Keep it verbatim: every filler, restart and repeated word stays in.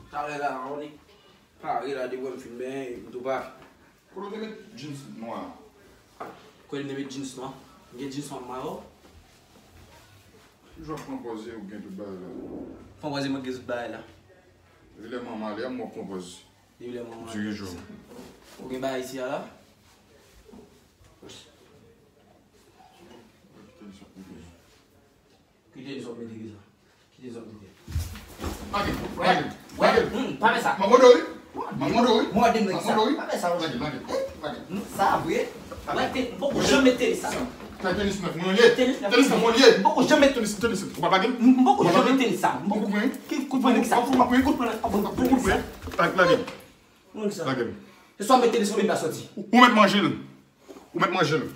Talè la, on li pare la, depi m fin benyen, m tou pare. Kote w te met jeans nwa a? Kote m te met jeans nwa? M gen jeans nwa m mare w. Toujou ap pran pòz ou gen tout bagay la. Pran pòz mwen gen tout bagay la. Depi lè manman ale a, m wè w pran pòz. Depi lè manman ale. Dirijan. Ou gen bagay isi a la? Kite li sot mete ki sa. Kite li sot mete. Lage, lage, lage. Hmm, pa fè sa. M ap mande w wi. M ap mande w wi. Mande m sa. Pa fè sa. Lage, lage, lage. Hmm, sa vre. Wè, te, m poko janm met tenis sa. Sa tenis nèf mwen ye. Tenis nèf. Tenis nèf mwen ye. M poko janm met tenis, tenis. Ou pa lage? M poko janm met tenis sa. M poko. Ki kout pwen ki sa? Ou pa pran kout pwen. Ou pa pran kout pwen. Lage, lage. Se swa met tenis mwen la soti. Ou met manje l. Ou met manje l.